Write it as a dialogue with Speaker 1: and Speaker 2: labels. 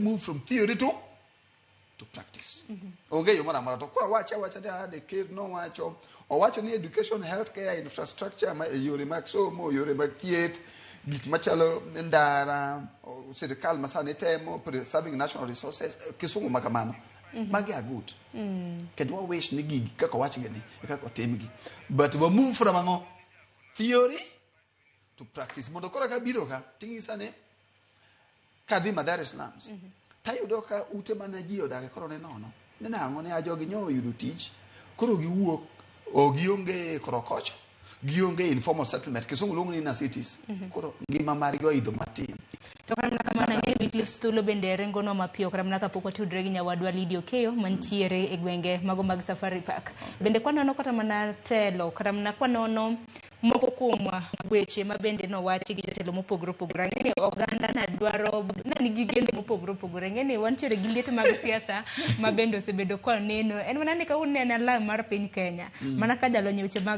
Speaker 1: move from theory to practice. Onge yo moro amora. To koro awache awacha ni ah, ker nowacho, owacho ni education, healthcare, infrastructure, ma, yore mag somo, yore mag thieth, gik machalo ndara, sirikal masani temo preserving national resources, kisungu ma kamano. Magi are good. Kendo wa wish ni gigi kaka owachgi ni e kaka otimgi. But we move from ang'o? Theory to practice. Mondo koro ka biro ka, ting'isa ni kadhi Mathare slums, tayudo ka ute mane ji odake koro ne nono. Ni nang'o ne a jogi nyo oyudo tich, koro giwuok, o gionge korokocho, gionge informal settlement, kisungu luongo ni inner cities. Koro ngima margi oidho matin.
Speaker 2: To kata mana kamano ang'eyo ni Cliff Thulo bende ringonwa mapiyo kata mana kapok watudre gi nyawadwa Lydia Okeyo mantiere e gwenge mago mag Safari Park. Bende kwanono kata mana telo kata mana kwanono moko kuom weche ma bende nowachi gi jotelo mopogore opogore. Ang'e ni oganda na dwaro na nigi geno mopogore opogore. Ang'e ni wantiere gi liet mag siasa ma bende osebedo kwa neno. En mana ni kawuono ne en alam mar piny Kenya. Mana ka jalony e weche mag